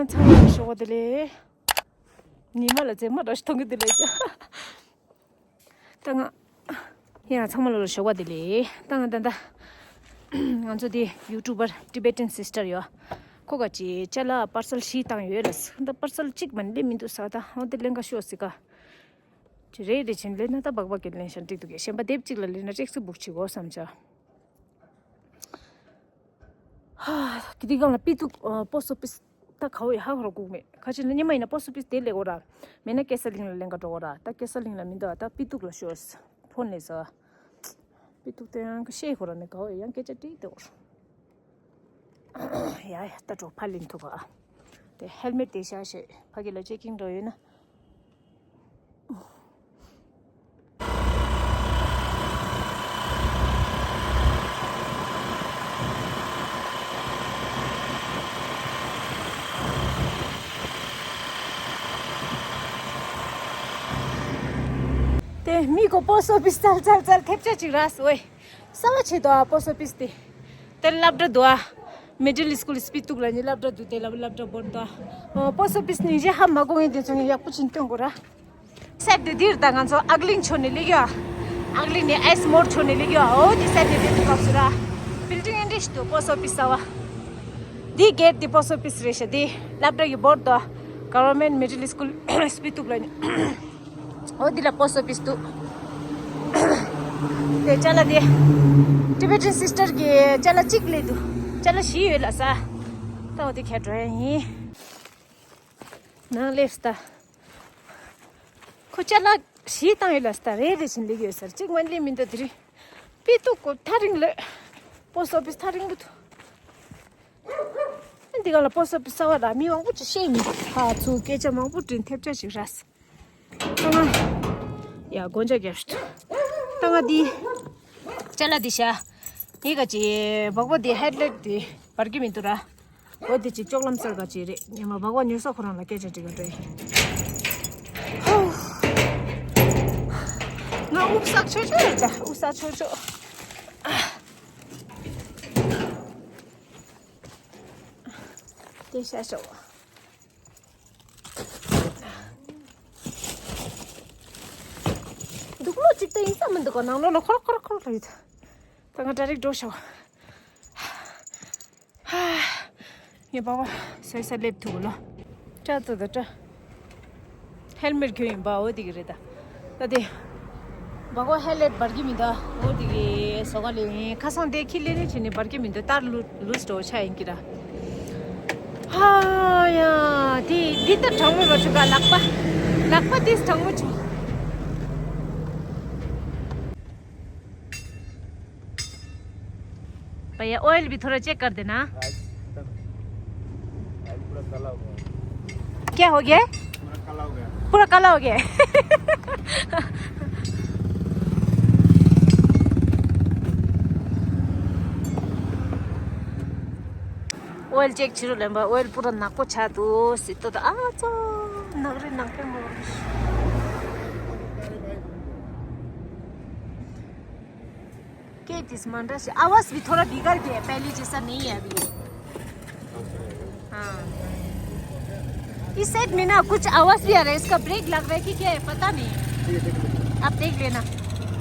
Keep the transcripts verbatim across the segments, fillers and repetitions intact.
ཚང་མ་ལ་ཞོགས་པ་བདེ་ལེགས། ཉི་མ་ལ་མཛེས་མ་འདྲ་ཞིག་མཐོང་གི་བདེ་ལེགས་ཅག་ད་ང་། ཡང་ཚང་མ་ལ་ཞོགས་པ་བདེ་ལེགས། ད་ང་ད་ད། ང་ཚོ་དེ་ཡུ་ཊུབ་པར་Tibetan Sister་ཡོད། ཁོ་ག་ཅི་ཅ་ལག་པར་སལ་བཞི་བཏང་ཡོད་ལ། ད་པར་སལ་གཅིག་མ་ནི་སླེབས་མི་འདུག་ཟེར། ད་འོ་དེ་ལེན་ག་ཤོག་ཟེར་ག་ཅི་རེད་རེད་བྱས་ལེན་ན། ད་སྦག་སྦག་གི་ལེན་ཤག་འགྲིག་འདུག་གས། གཞན་པ་དེབ་གཅིག་ལ་ལེན་ན་ཀྲེག་སུ་བུག་བྱེད་དགོས་བསམ་བྱ། ཧ། དེ་དུས་སྒང་ལ་པི་ཏུག་པོ་སི་ཨོ་ཕི་སི་ད་ག་བོ་ཡོད་ཧ་གོ་ར་སྒུག་མེད། ཁ་ཆེ་ན་སྙེ་མ་ཡིན་ན་པོ་སི་ཨོ་ཕི་སི་དེ་སླེབས་ཡོད་ར། མེད་ན་ཀེ་སར་གླིང་ལ་ལེན་ག་འགྲོ་གོ་ར། ད་ཀེ་སར་གླིང་ལ་མི་འདུག་ད་པི་ཏུག་ལ་ཤོག་ཕོན་ལས་ས། པི་ཏུག་དེ་ཡང་ཤེས་ཁོ་ར་ནི་ག་བོ་ཡོད་ཡང་སྐད་ཆ་དྲིས་ཏེ་འོར། ཡ་ཡ་ད་འགྲོ་ཕར་ལེན་ཐུབ་ག་དེ་ཧེལ་མེད་དེ་ཤ་ཤེས་ཕ་གི་ལ་ཅེག་ཀིང་འགྲོ་ཡོད་ན། དེ་མི་གོ་པོ་སི་ཨོ་ཕི་སི་ཙལ་ཙལ་ཙལ་ཐེབས་ཆ་ཅིག་རག་སོང་། གསར་བ་ཆེད་དུ་ཨ་པོ་སི་ཨོ་ཕི་སི་དེ། དེར་སློབ་གྲྭ་འདུག་ཨ། མི་ཌལ་སི་ཀུལ་སྤི་ཏུག་ལ་ནི་སློབ་གྲྭ་འདུག་དེ་ལ་སློབ་གྲྭ་བོར་འདུག་ཨ། པོ་སི་ཨོ་ཕི་སི་ནི་གཞི་ཧ་མ་གོ་ངེས་དེ་ཚོ་ངས་ཡག་པོ་ཕྱིན་སྟོན་དགོས་ར། སེབ་དེ་འདིར་ད་ང་ཚོ་ཨག་གླིང་ཕྱོགས་ནས་སླེབས་ཡོད་ཨ། ཨག་གླིང་ནས་ཨེ་སི་མོར་ཕྱོགས་ནས་སླེབས་ཡོད་ཨ། འོ་དེ་སེབ་དེ་དེ་དུས་སྐབས་སུ་ར། བིལ་ཌིང་ཨེ་འདྲ་ཞིག་འདུག་པོ་སི་ཨོ་ཕི་སི་གསར་བ། འདི་གེ་ཊི་འདི་པོ་སི་ཨོ་ཕི་སི་རེད་ཤག་འདི་སློབ་གྲྭ་ཡི་བོར་དོ། གྷ་ཝར་མེན་ཊི་མི་ཌལ་སི་ཀུལ་སྤི་ཏུག་ལ་ནི། འོ་འདི་ལ་པོ་སི་ཨོ་ཕི་སི་འདུག་དེ་ཅ་ལག་དེ། ཊི་བེ་ཊན་སི་སི་ཊར་གི་ཅ་ལག་གཅིག་སླེབས་འདུག་ཅ་ལག་བཞི་ཡོད་ལ་ས། ད་འོ་དེ་ཁྱེར་འགྲོ་ཡ་ཡིན། ནང་སླེབས་ད། ཁོ་ཅ་ལག་བཞི་བཏང་ཡོད་ལ་ས། ད་རེ་རེ་བཞིན་སླེབས་ཡོད་ས་རེད། གཅིག་མ་སླེབས་མི་འདུག་དེ་རིང་། སྤི་ཏུག་གོ་ཐག་རིང་ལོས། པོ་སི་ཨོ་ཕི་སི་ཐག་རིང་པོ་འདུག་འདི་ག་ལ་པོ་སི་ཨོ་ཕི་སི་གསར་བ་ར་མི་མང་པོ་ཅིག་ཤེས་མི་འདུག་ཧ་ཚུ་སྐད་ཆ་མང་པོ་དྲིས་ཐེབས་ཆ་ཞིག་ར། ད་ང་། ཡ་སྒོ་ལྕགས་རྒྱབ་ཤོག་ད་ང་འདི། ཅ་ལག་འདི་བཞག་ངས་ག་ཅི་སྦག་སྦག་འདི་ཧེཌ་ལའིཊ་འདི་འབར་གྱི་མི་འདུག་ར། འོ་འདི་ཅིག་ལྕོག་ལམ་སེལ་ག་ཅི་རེད། ཉི་མ་སྦག་སྦག་ཉོས་ས་ཁོ་རང་ལ་སྐད་ཆ་འདྲི་ག་འགྲོ་ཡིན། ཧོ། ང་དབུགས་བསགས་ཆོག་ཆོག་རེད་ད། དབུགས་བསགས་ཆོག་ཆོག་དེ་བཞག་ཤོག་འདུག་ལོ་གཅིག་ད་ཡིན་ས་མི་འདུག་ག་ནང་ལོགས་ལ་ཁོར་ཁོར་ཁོར་ལ་ཡོད། ད་ང་ཌའི་རེག་འགྲོ་ཤོག་ངས་པ་པ་སོས་ས་སླེབས་ཐུབ་ལོ། སྐྲ་ཙ་ད་སྐྲ། ཧེལ་མེཊ་གྱོན་ཡིན་པ་འོ་དེ་གི་རེད་ད། ད་དེ། སྦག་སྦག་ཧེལ་ལེཊ་འབར་གྱི་མི་འདུག་འོ་དེ་གི་བཟོ་ག་ལེན་ཡིན། ཁ་སང་དེ་ཁྱི་ལེན་ནས་བྱས་ནས་འབར་གྱི་མི་འདུག་ལྟར་ལུས་ལུས་འགྲོ་ཆ་ཡིན་གྱི་ར། ཧ་ཡ། དེ་འདི་ལྟར་གྲང་མོ་རོ་བྱུང་ག་ལག་པ། ལག་པ་དེ་གྲང་མོ་བྱུང་། भैया, ऑयल भी थोड़ा चेक कर देना। आज तक ऑयल पूरा काला हो गया। क्या हो गया? पूरा काला हो गया। पूरा काला हो गया। ऑयल चेक ཆི་རུ་ལེན་པ། ऑयल पूरा ནག་པོ་ཆགས་འདུག་ཟེར་ཏོ། ཨ་ཙོ། ནག་རི་ནག་པོ་མོ། के दिस मंडा से आवाज भी थोड़ा बिगड़ गया है, पहले जैसा नहीं है अभी। हाँ। इस साइड में ना कुछ आवाज भी आ रहा है, इसका ब्रेक लग रहा है कि क्या है, पता नहीं। आप देख लेना।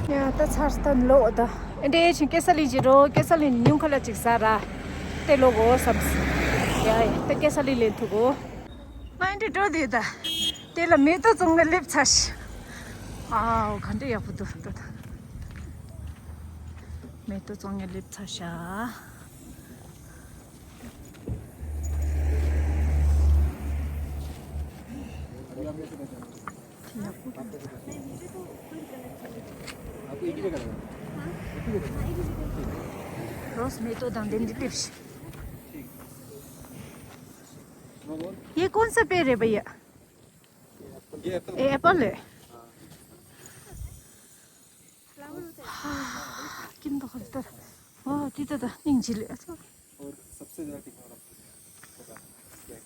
ཡ་ད་ཚར་སྟོན་ལོ་ད། ཨེ་འདྲེ་ཆིན་ཀེ་ས་ལི་ཇི་རོ། ཀེ་ས་ལི་ཉུང་ཁ་ལ་ཅིག་ཟ་ར། དེ་ལོ་གོ་བསམ། ཡ་ཡ་ད་ཀེ་ས་ལི་ལེན་ཐུག་གོ། ང་འདི་འགྲོ་དེ་ད། དེ་ལ་མེ་ཏོག་བཙོང་ནས་སླེབས་ཚར་ཤག་ཨའོ་ག་འདྲ་ཡག་པོ་འདུག་འགྲོ་ད། མེ་ཏོག་བཙོང་ནས་སླེབས་ཚར་ཤག་དེ་ཡག་པོ་འདུག་རོས་མེ་ཏོག་དང་དེ་འདྲ་སླེབས་ཤག ये कौन सा पेड़ है भैया? ये एप्पल। ये एप्पल है। हाँ। हाँ, किन तो खरीदता। वाह, तीता था, निंग चिले। अच्छा। और सबसे ज्यादा टिकने वाला फूल है।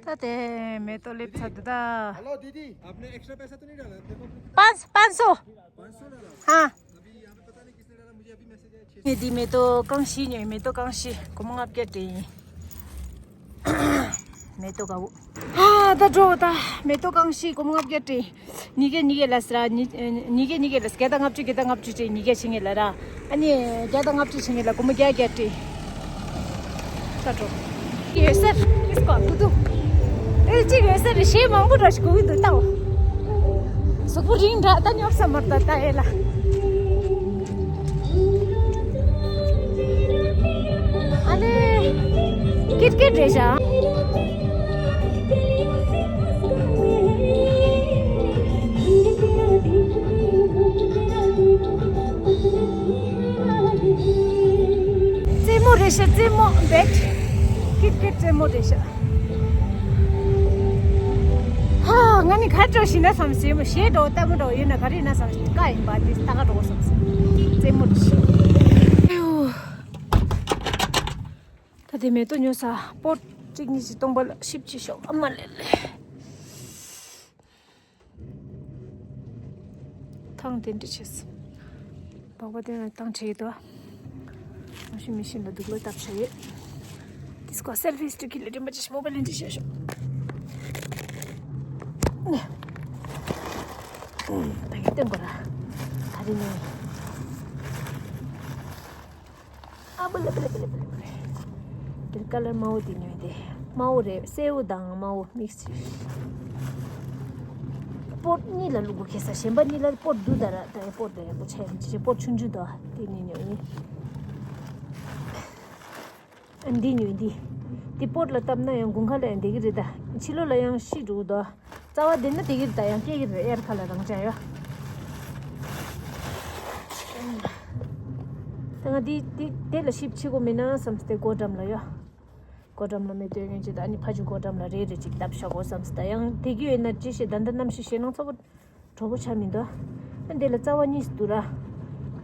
ད་དེ་མེ་ཏོག་སླེབས་ཚར་འདུག་ད། हेलो दीदी, आपने एक्स्ट्रा पैसा तो नहीं डाला? देखो, पाँच, पाँच सौ। पाँच सौ डाला? हाँ। अभी यहाँ पे पता नहीं किसने डाला, मुझे अभी मैसेज आया, छह सौ। ངས་འདི་མེ་ཏོག་རྐང་བཞི་ཉོས། མེ་ཏོག་རྐང་བཞི་སྒོར་མོ་ལྔ་བརྒྱ་སྤྲད་ཡིན། མེ་ཏོག་དཀར་པོ། ཨ་ད་འགྲོ་ད། མེ་ཏོག་རྐང་བཞི་སྒོར་མོ་ལྔ་བརྒྱ་སྤྲད། ཉིས་བརྒྱ་ཉིས་བརྒྱ་ལ་ཟེར་ར། ཉིས་ཉིས་བརྒྱ་ཉིས་བརྒྱ་ལ་ཟེར། བརྒྱ་དང་ལྔ་བཅུ། བརྒྱ་དང་ལྔ་བཅུ་སྤྲད། ཉིས་བརྒྱ་བྱེད་ངེས་ལ་ར། ཨ་ནི་བརྒྱ་དང་ལྔ་བཅུ་བྱེད་ངེས་ལ་སྒོར་མོ་བརྒྱ་བརྒྱ་སྤྲད། ད་འགྲོ། ཡོད་ཟེར། ཨིས་ཀོ་ཀུ་ཏུ། ཨེ་གཅིག་ཡོད་ཟེར། གཞས་མང་པོ་འདྲ་ཞིག་གོ་གི་འདུག་ལྟའོ། གཟུགས་པོ་རིང་འདྲ་ད་ཉོབ་ས་མར་ད་ད་ཨེ་ལ། ཨ་ལེ། ཀིར་ཀིར་རེད་ཤག་རྩེད་མོ་རེད་ཤག་རྩེད་མོ་བེད། ཀིར་ཀིར་རྩེད་མོ་རེད་ཤག་ཧ། ང་ནི་ག་འགྲོ་ཤི་ན་བསམ་སེ་མོ་ཞེ་འགྲོ་ལྟ་མོ་འགྲོ་ཡོད་ན་ག་རེ་ཡིན་ན་བསམ་སེ་ཀ་ཡིན་པ་དེ་ལྟ་ག་འགྲོ་བསམ་སེ་རྩེད་མོ་རེད་ཤག་ད་དེ་མེ་ཏོག་ཉོ་ས་པོ་གཅིག་གཉིས་ཀྱི་སྟོང་པ་ལ་ཞིབ་ཅིག་ཤོག་ཨ་མ་ལེ་ལེ། ཐང་དེ་འདྲ་བྱས། སྦག་སྦག་དེ་ནས་ཐང་བྱས་ཡོད་དོ། མ་ཤི་མི་ཤི་ལ་སྡུག་ལ་བཏབ་བྱས་ཡོད། དེ་སྐོར་སེལ་ཕི་སི་ཊིག་གི་ལས་རིམ་པ་ཅིག་མོ་བལ་ལེན་ཅིག་བྱས་ཤོག་ད་གི་སྟོན་གོ་ར། ད་རིང་ནས། ཨ་བུ་ལེ་བུ་ལེ་བུ་ལེ་བུ་ལེ་བུ་ལེ། དེར་ཀ་ལར་དམར་པོ་དེ་ཉོས་ཏེ། དམར་པོ་རེད། སེར་པོ་དང་དམར་པོ་མིག་སི་བྱས། པོཊ་གཉིས་ལ་བླུག་གོ་ཁེ་ས་གཞན་པ་གཉིས་ལ་པོཊ་བསྡུ་ད་ར་ད་ཡ་པོཊ་ད་ཡག་པོ་ཆགས་ཡིན་ཅི་ཅི་པོཊ་ཆུང་ཆུང་དོ་དེ་གཉིས་ཉོས་ཡིན། ཨ་འདི་ཉོས་འདི། འདི་པོཊ་ལ་བཏབ་ན་ཡང་དགུན་ཁ་ལ་ཡང་བསྡད་ཀྱི་རེད་ད། ཕྱི་ལོགས་ལ་ཡང་ཤི་འགྲོ་གི་འདུག་རྩ་བ་བསྡད་ན་བསྡད་ཀྱི་རེད་ད། ཡང་སྐྱེ་གི་རེད། དབྱར་ཁ་ལ་རང་ཅག་ཡོ། ད་ང་འདི་འདི་དེ་ལ་ཤིབ་ཆེ་གོ་མིན་ན་བསམ་སྟེ་སྒོ་འགྲམ་ལ་ཡོ། སྒོ་འགྲམ་ལ་མེ་ཏོག་ཡོད་ཅིག་ད་ཨ་ནི་ཕ་ཆུ་སྒོ་འགྲམ་ལ་རེ་རེ་ཅིག་བཏབ་ཤོག་གོ་བསམ་སྟེ་ད་ཡང་བསྡད་ཀྱི་ཡོད་ན་ཅི་ཞེས་ད་ལྟ་གནམ་གཤིས་ཞེད་སྣང་ཚ་པོ། གྲོགས་པོ་ཆ་མི་འདུག་ཨ་འདི་ལ་རྩ་བ་གཉིས་སུ་འདུག་ར།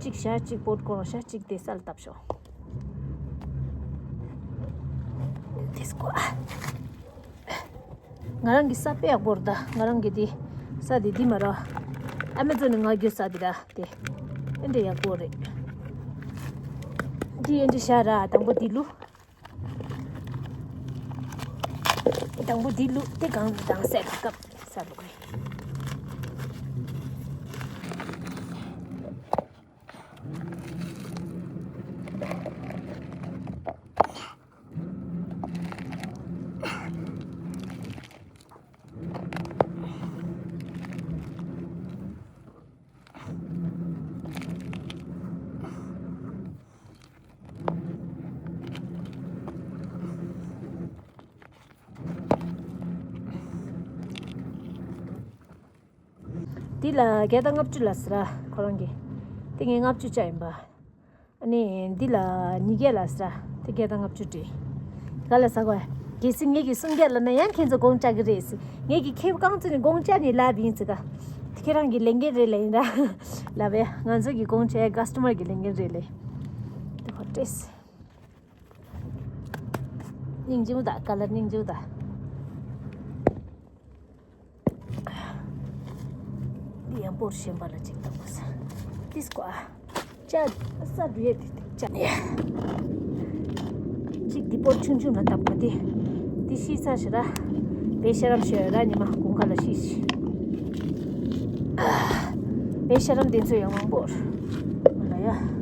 གཅིག་བཞག་གཅིག་པོཊ་གོང་ལ་བཞག་གཅིག་དེ་སར་བཏབ་ཤོག་དེ་སྐོར། ང་རང་གི་ས་དཔེ་ཡག་པོ་རེད་ད། ང་རང་གི་དེ་ས་དེ་འདི་མ་ར། ཨ་མེ་ཛོན་ནས་མངགས་རྒྱུ་ས་དེ་ར་དེ། ཨེ་འདྲ་ཡག་པོ་རེད། འདི་ཨེ་འདྲ་བཞག་ར་དང་པོ་འདི་ལུ། དང་པོ་འདི་བླུགས་ཏེ་གང་དང་སེ་སྐབས་ས་བླུགས་རེད། འདི་ལ་བརྒྱ་དང་ལྔ་བཅུ་ལ་ཟེར་ར་ཁོ་རང་གིས། དེ་ངས་ལྔ་བཅུ་བཅག་ཡིན་པ། ཨ་ནི་འདི་ལ་ཉིས་བརྒྱ་ལ་ཟེར་ར་དེ་བརྒྱ་དང་ལྔ་བཅུ་སྤྲད། ག་ལ་ཟ་གོ་གལ་སྲིད་ངེད་ཀྱིས་སུམ་བརྒྱ་ལ་ན་ཡང་ཁྱེད་ཚོ་དགོངས་བཅག་གི་རེད་ཟེར། ངེད་ཀྱིས་ཁེ་རྐང་བཙུན་ནས་དགོངས་བཅག་ནས་ལབ་ཡིན་ཟེར་ག་དེ་ཁྱེད་རང་གི་ལས་འགན་རེད་ལ་ཡིན་ར། ལབ་ཡ་ང་ཚོ་གི་དགོངས་བཅག་ཡ་ཀ་སི་ཊ་མར་གི་ལས་འགན་རེད་ལ། དེ་ཧོ་སྤྲད། སྙིང་རྗེ་མོ་ད་ཀ་ལར་སྙིང་རྗེ་མོ་ད། འདི་ཡང་པོར་གཞན་པ་ལ་གཅིག་བཏང་དགོས་ས། ཏིས་ཀོ་ཨ། ཅ། ས་འགྲོ་ཡས་དེ་ཅ། གཅིག་འདི་པོར་ཆུང་ཆུང་ལ་བཏབ་དགོས་ཏེ། འདི་ཤི་ས་ཞེ་ར། བེ་ཤ་རམ་ཤེ་ར་ཉི་མ་དགུན་ཁ་ལ་ཤི་ཤི། བེ་ཤ་རམ་དེ་ཚོ་ཡང་མང་པོར། ང་ལ་ཡ།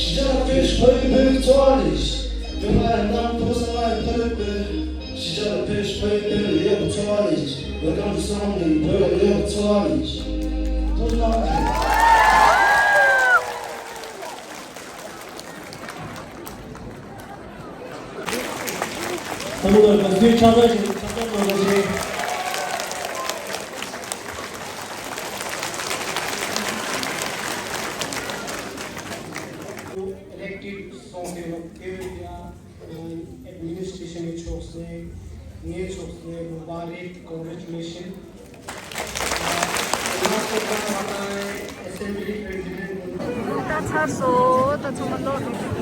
Şicalı peş payı büyük tuvalis. Dünyaya nam tozanay pırıklı. Şicalı peş payı büyük yok tuvalis. Welcome to Sangli, böyle yok tuvalis. ཚང་མ་ལ་དགའ་བསུའི་ཕྱག་རྟགས་ཤིག་ཕྱག་རྟགས་གནང་རོགས་ཞེས། Elected སོང་ཟེར་ནོ་དེ་བས་ཀྱང་administration ནས་ཕྱོགས་ནས་ངའི་ཕྱོགས་ནས་Mubarak, congratulation. Assembly President ད་ཚར་སོང་། ད་ཚང་མ་ལོག་འགྲོ།